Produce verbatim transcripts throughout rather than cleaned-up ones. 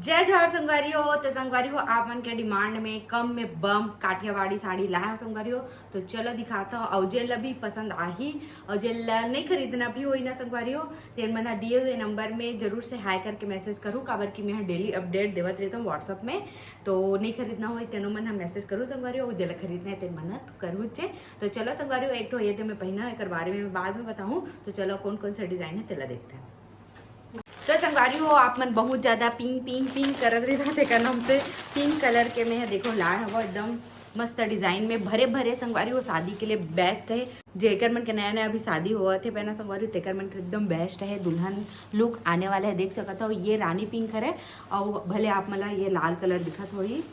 जय जोहार संगवारी हो। तो संगवारी हो, आप मन के डिमांड में कम में बम काठियावाड़ी साड़ी लाए हो संगवारी हो। तो चलो दिखाता हूँ, और जेन ला भी पसंद आही और जेन ला नहीं खरीदना भी होई ना संगवारी हो, तेन मन ह दिए हुए नंबर में जरूर से हाय करके मैसेज करूँ, काबर कि मैं डेली अपडेट देवत रहता हूँ व्हाट्सअप में। तो नहीं खरीदना होई तेनो मन ह मैसेज करूँ संगवारी हो, जेन ला खरीदना है तेन मन ह करूँ चे। तो चलो संगवारी हो, एक ठो ये दे मैं पहना, एक बारे में बाद में बताऊँ। तो चलो कौन कौन सा डिजाइन है तेला देखते हैं। तो संगवारी हो, आप मन बहुत ज्यादा पिंक पिंक पिंक करत रहिथा, तेकर नाम से पिंक कलर के मैं ह देखो लाए हवो, एकदम मस्त डिजाइन में भरे भरे संगवारी हो, शादी के लिए बेस्ट है। जेकर मन के नया नया अभी शादी होवत हे पहना संगवारी हो, तेकर मन के एकदम बेस्ट है, दुल्हन लुक आने वाला है। देख सकत हो ये रानी पिंक हरे, और भले आप मन ला ये लाल कलर दिखत होही,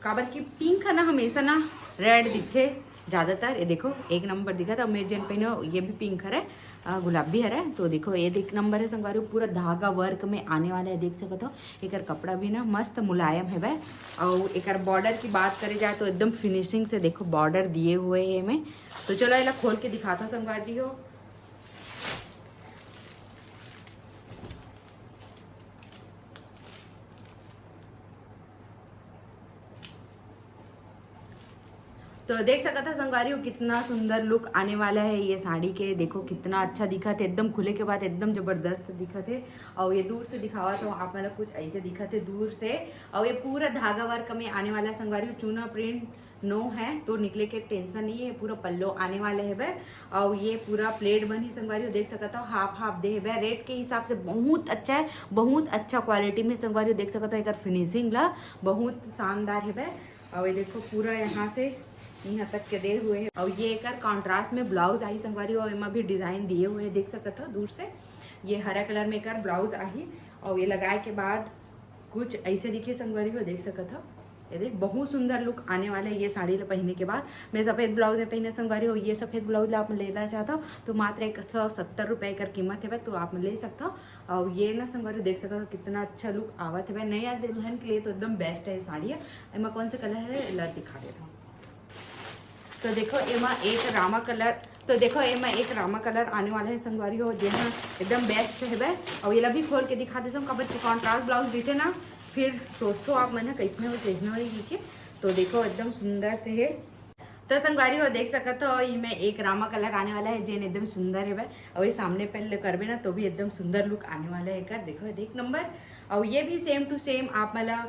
काबर कि पिंक है ना, हमेशा ना रेड दिखथे ज्यादातर। ये देखो एक नंबर दिखत हे, मैं जेन पहने हो ये भी पिंक हरे, अ, गुलाबी हरे। तो देखो ये एक नंबर है संगवारी हो, पूरा धागा वर्क में आने वाला है, देख सकत हो। एकर कपड़ा भी ना मस्त मुलायम हेवय, और एकर बॉर्डर की बात करे जाए तो एकदम फिनिशिंग से देखो बॉर्डर दिए हुए है एमे। तो चलो एला खोल के दिखाता संगवारी हो। तो देख सकत ह संगवारी हो, कितना सुंदर लुक आने वाला है ये साड़ी के। देखो कितना अच्छा दिखत है, एकदम खुले के बाद एकदम जबरदस्त दिखत है। और ये दूर से दिखावा तो आप मन ला कुछ ऐसे दिखत है दूर से। और ये पूरा धागा वर्क में आने वाला है संगवारी हो, चूना प्रिंट नो है तो निकले के टेंशन नहीं है। पूरा पल्लो आने वाले है बे, और ये पूरा प्लेट बनी संगवारी हो, देख सकत हो हाफ हाफ दे है बे। रेट के हिसाब से बहुत अच्छा है, बहुत अच्छा क्वालिटी में संगवारी हो, देख सकत हो एकर फिनिशिंग ला, बहुत शानदार है बे। और ये देखो पूरा यहाँ से यहाँ तक के दे हुए हैं। और ये एकर कॉन्ट्रास्ट में ब्लाउज आई संगवारी हो, एमा भी डिजाइन दिए हुए हैं, देख सकत हो दूर से। ये हरा कलर में एकर ब्लाउज आही, और ये लगाए के बाद कुछ ऐसे दिखे संगवारी हो, देख सकत हो। ये देख बहुत सुंदर लुक आने वाला है ये साड़ी ला पहने के बाद। मैं सफेद ब्लाउज में पहने संगवारी हो, ये सफेद ब्लाउज ला आप लेना चाहता हो तो मात्र एक सौ सत्तर रुपये एकर कीमत है, तो आप ले सकता हो। और ये ना संगवारी देख सकत हो कितना अच्छा लुक आवत है, नया दुल्हन के लिए तो एकदम बेस्ट है ये साड़ी। एमा कौन से कलर है ला दिखा देता हूँ। तो देखो एमा एक रामा कलर, तो देखो एमा एक रामा कलर आने वाला है संगवारी हो, जे हा एकदम बेस्ट है बे। और ये ला भी खोल के दिखा देता हूँ, काबर कि कॉन्ट्रास्ट ब्लाउज देते ना, फिर सोचतो आप मन कैसने हो, कैसने हो ये के। तो देखो एकदम सुंदर से है। तो संगवारी हो देख सकत हो, इमे एक रामा कलर आने वाला है, जेन एकदम सुंदर है बे। और ये सामने पहले करबे ना तो भी एकदम सुंदर लुक आने वाला है एकर। देखो देख नंबर, और ये भी सेम टू सेम आप मन ला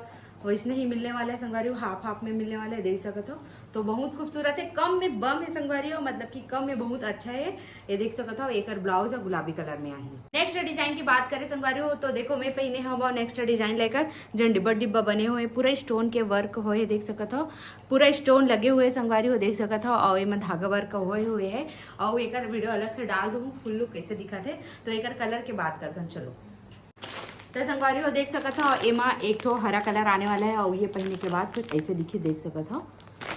वैसने ही मिलने वाला है संगवारी हो, हाफ हाफ में मिलने वाला है, देख सकत हो। तो बहुत खूबसूरत है, कम में बम है संगवारी हो, मतलब कि कम में बहुत अच्छा है। ये देख सकत हो एकर ब्लाउज है गुलाबी कलर में आही। नेक्स्ट डिजाइन की बात करें संगवारी हो, तो देखो मैं पहने हवा नेक्स्ट डिजाइन लेकर, जन डिब्बा डिब्बा बने हुए, पूरा स्टोन के वर्क होए, देख सकत हो पूरा स्टोन लगे हुए संगवारी हो, देख सकत हो। और एमा धागा वर्क होए हुए है, और एकर वीडियो अलग से डाल दूँ फुल लुक कैसे दिखत है। तो एकर कलर के बात करथन, चलो। तो संगवारी हो देख सकत हो, एमा एक ठो हरा कलर आने वाला है, और ये पहने के बाद कुछ ऐसे दिखी, देख सकत हो।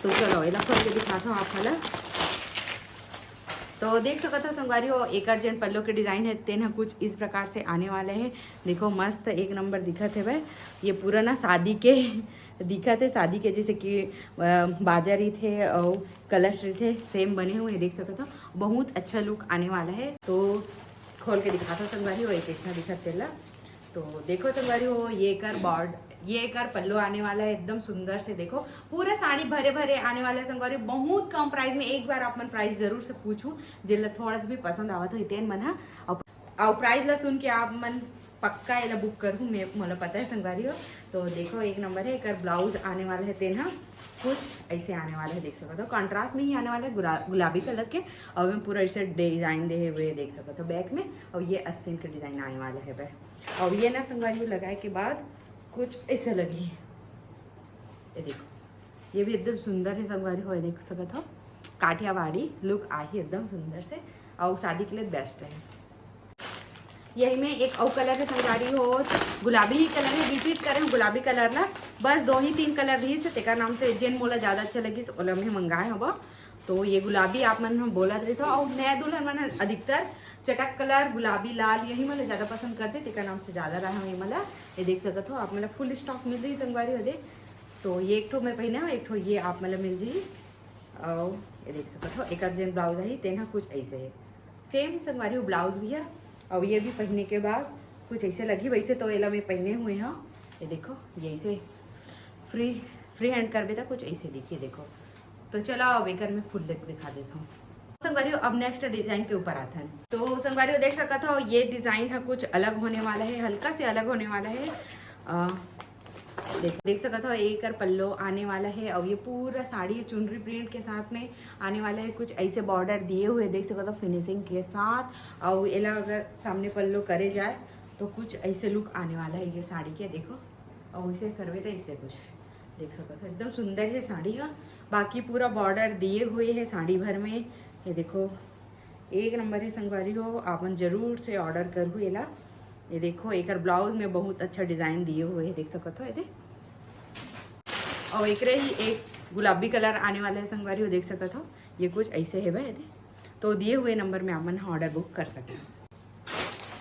तो चलो एला खोल के दिखात हो आप मन ला। तो देख सकत हो संगवारी हो, एकर जेन पल्लो के डिजाइन है तेन ह कुछ इस प्रकार से आने वाला है। देखो मस्त एक नंबर दिखत है बे। ये पूरा ना शादी के दिखत है, शादी के जैसे कि अ, बाजा रहिथे और कलश रहिथे, सेम बने हुए हैं, देख सकत हो। बहुत अच्छा लुक आने वाला है। तो खोल के दिखात हो संगवारी हो, ये कैसना दिखत तेला। तो देखो संगवारी हो, ये एकर बॉर्ड, ये एकर पल्लो आने वाला है एकदम सुंदर से। देखो पूरा साड़ी भरे भरे आने वाला है संगवारी, बहुत कम प्राइस में। एक बार आप मन प्राइस जरूर से पूछू, जेला थोड़ा सा भी पसंद आवत हो तेन मन हा। और, और प्राइस ला सुन के आप मन पक्का एला बुक करूँ, मैं, मोला पता है संगवारी हो। तो देखो एक नंबर है, एकर ब्लाउज आने वाला है तेन हा कुछ ऐसे आने वाला है, देख सकत हो कॉन्ट्रास्ट में ही आने वाला है गुला-, गुलाबी कलर के। और मैं पूरा ऐसे डिजाइन दे हुए देख सकत हो बैक में, और ये अस्तीन के डिजाइन आने वाला है बे। और ये ना संगवारी हो लगाए के बाद कुछ ऐसे लगी, ये देखो, ये भी एकदम सुंदर है संगवारी हो, देख सकत हो काठियावाड़ी लुक आही एकदम सुंदर से, और शादी के लिए बेस्ट है। यही में एक और कलर है संगवारी हो, गुलाबी ही कलर है, रिपीट करें गुलाबी कलर ला, बस दो ही तीन कलर रहिस, तेकर नाम से जेन मोला ज्यादा अच्छा लगिस ओला मैं मंगाए हवा। तो ये गुलाबी आप मन ह बोलत रहिथो, और नया दुल्हन मन ह अधिकतर चटक कलर, गुलाबी, लाल, यही मन ल ज्यादा पसंद करथे, तेकर नाम से ज्यादा लाए हवे ये मन ल। ये देख सकत हो आप मन ल फुल स्टॉक मिल रही संगवारी हो दे। तो ये एक ठो मैं पहने हव, एक ठो ये आप मन ल मिल जाही। और ये देख सकत हो एकर जेन ब्लाउज आही तेन ह कुछ ऐसे है, सेम संगवारी हो ब्लाउज भी है। और ये भी पहने के बाद कुछ ऐसे लगी, वैसे तो एला मैं पहने हुए हव, ये देखो, ये ऐसे फ्री फ्री हैंड करबे त कुछ ऐसे दिखही, देखो। तो चलो, अब एकर में फुल लेग दिखा देता हूँ। संगवारी हो, अब नेक्स्ट डिजाइन के ऊपर आथन। तो संगवारी हो, देख सकत हो, ये डिजाइन ह कुछ अलग होने वाला है, हल्का से अलग होने वाला है। अ, देख देख सकत हो, एकर पल्लो आने वाला है और ये पूरा साड़ी चुनरी प्रिंट के साथ में आने वाला है। कुछ ऐसे बॉर्डर दिए हुए देख सकत हो फिनिशिंग के साथ, और एला अगर सामने पल्लो करे जाए तो कुछ ऐसे लुक आने वाला है ये साड़ी के। देखो, और इसे करबे तो इसे कुछ देख सकत हो, एकदम सुंदर है साड़ी ह। बाकी पूरा बॉर्डर दिए हुए है साड़ी भर में। ये देखो, एक नंबर है संगवारी हो, आपन जरूर से ऑर्डर करहु एला। ये देखो, एकर ब्लाउज में बहुत अच्छा डिजाइन दिए हुए है, देख सकत हो ये दे। और एकरे ही एक गुलाबी कलर आने वाला है संगवारी हो, देख सकत हो, ये कुछ ऐसे है भाई ये दे। तो दिए हुए नंबर में आपन ऑर्डर बुक कर सकते हो।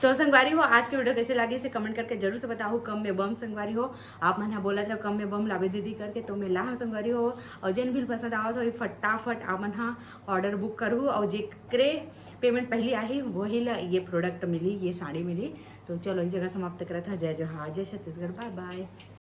तो संगवारी हो, आज के वीडियो कैसे लागे, इसे कमेंट करके जरूर से बताओ। कम में बम संगवारी हो, आप मन ह बोलत रहो कम में बम लाबे दीदी करके, तो मैं ला हूँ संगवारी हो। और जेन भी पसंद आवत हो, फटाफट आप मन ह ऑर्डर बुक करहु, और जेकरे पेमेंट पहली आही, वही ला ये प्रोडक्ट मिली, ये साड़ी मिली। तो चलो, इस जगह समाप्त करत हा। जय जोहार, जय छत्तीसगढ़, बाय बाय।